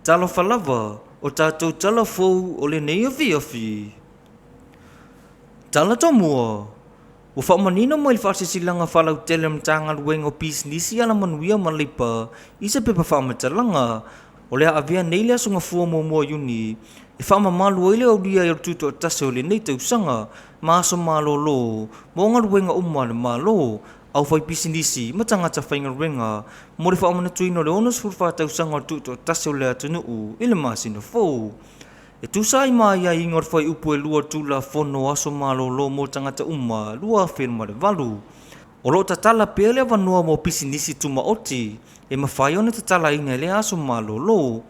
Talofa lava, o tatou tala fou o lenei afiafi. Tala Tomua, Ua faamanino mai le faasilasilaga faalautele a le Matagaluega o Pisinisi, Alamanuia ma Leipa i se pepa faamatalaga, o le a avea nei le Aso Gafua muamua o Iuni e faamamalu ai le aulia ai o le tutoatasi o lenei tausaga ma aso malolo mo galuega uma a le Malo, aufaipisinisi ma tagata faigaluega mo le faamanatuina o le 64 tausaga o le tutoatasi o le atunuu i le masina fou. E tusa ai ma aiaiga o le Fuaiupu e 2 o le Tulafono o Aso Malolo mo Tagata Uma 2008, o lo o tatala pea le avanoa mo pisinisi tumaoti e mafai ona tatalaina i lea aso malolo.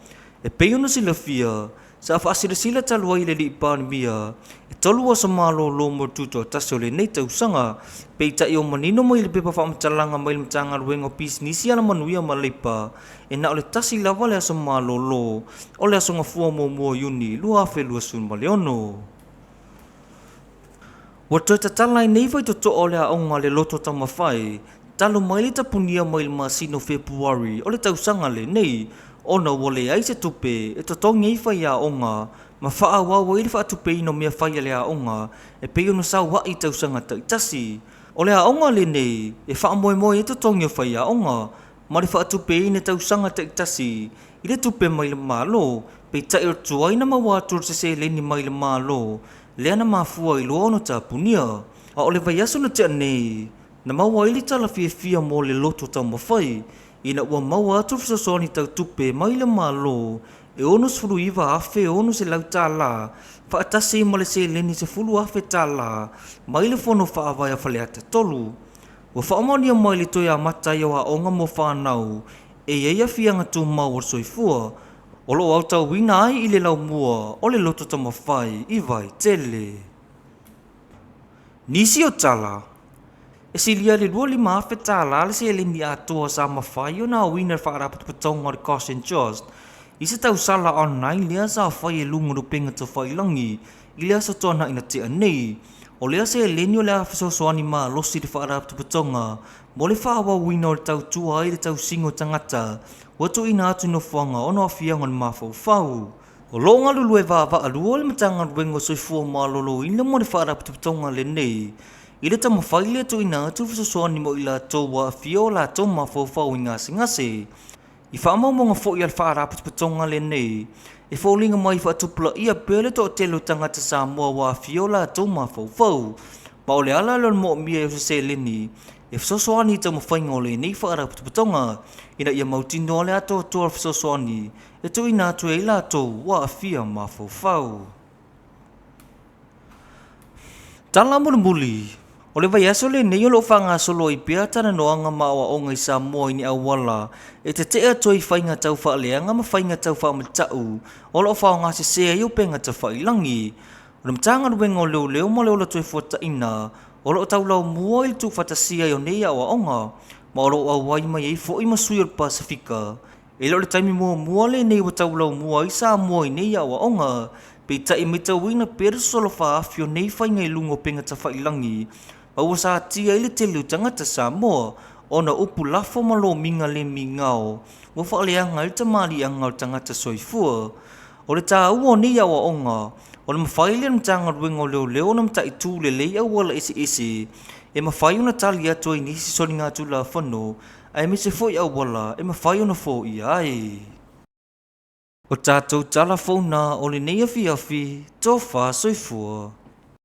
E pei ona silafia, sa faasilasila talu ai e le Alii Palemia e 3 aso malolo mo le tutoatasi o lenei tausaga, peitai ua manino mai i le pepa faamatalaga mai le Matagaluega o Pisinisi, Alamanuia ma Leipa, e na o le tasi lava le aso malolo, o le Aso Gafua muamua o Iuni 2026. Ua toe tatala ai nei faitotoa o le aoga a le Loto Taumafai talu mai le tapunia mai i le masina o Fepuari o le tausaga lenei, ona ua leai se tupe e totogi ai faiaoga ma faaauau ai le faatupeina o mea fai a le aoga e pei ona sau ai i tausaga taitasi. O le aoga lenei e faamoemoe ai totogi o faiaoga ma le faatupeina i tausaga taitasi i le tupe mai le Malo, peitai o le tuai na maua atu o se seleni mai le Malo lea na mafua ai loa ona tapunia. A o le vaiaso na tea nei, na maua ai le tala fiafia mo le loto taumafai ina ua maua atu le fesoasoani tau tupe mai le Malo e $69,600 faatasi ai ma le seleni $10,000 mai le Fono Faavae a Faleata 3. Ua faamaonia mai le toe amata ai o aoga mo fanau e i ai aafiaga tumau o le soifua, o lo o aotauina ai i le laumua o le Loto Taumafai i Vaitele. Nisi o tala, e silia i le $25,000 le seleni atoa sa mafai ona aoina e le Faalapotopotoga o le Gosh and Josh i se tausala online lea sa fai e luga o le upega taufailagi i le Aso Toonai na tea nei. O lea seleni o le a fesoasoani malosi i le Faalapotopotoga mo le faaauauina o le tautua ai i le tausiga o tagata ua tuuina atu i nofoaga ona o aafiaga o le mafaufau. O lo o galulue vaavaalua le Matagaluega o Soifua Maloloina ma le Faalapotopotoga lenei i le taumafai lea e tuuina atu fesoasoani mo i latou ua aafia o latou mafaufau i gasegase. I faamaumauga foi a le Faalapotopotoga lenei, e foliga mai faatupulaia pea le toatele o tagata Samoa ua aafia o latou mafaufau, ma o le ala lea o le moomia ai o se seleni e fesoasoani i taumafaiga o lenei Faalapotopotoga ina ia mautinoa le atoatoa o le fesoasoani e tuuina atu ai latou ua aafia mafaufau. Tala mulimuli, o le vaiaso lenei o lo o faagasolo ai pea talanoaga ma aoaoga i Samoa i ni auala e tetee atu ai i faiga tau faaleaga ma faiga tau faamata'u o lo o faaaogasese ai upega tafailagi. O le Matagaluega o Leoleo ma le Ola Toefuataiga o lo o taulaumua i le tuufaatasia ai o nei aoaoga, ma o lo o auai mai ai foi ma sui o le Pasefika. E le o le taimi muamua lenei ua taulaumua ai Samoa i nei aoaoga, peitai e matauina pea le sosolo faaafi o nei faiga i luga o upega tafailagi, ma ua satia ai le tele o tagata Samoa ona o upu lafo ma lomiga le migao ua faaleaga ai le tamaliiaga o le tagata soifua. O le taua o nei aoaoga, o le mafai lea e le Matagaluega o Leoleo ona mataitu lelei auala eseese e mafai ona tali atu ai i nisi soligatulafono aemaise foi auala e mafai ona foia ai. O tatou tala fou na o lenei afiafi, tofa soifua.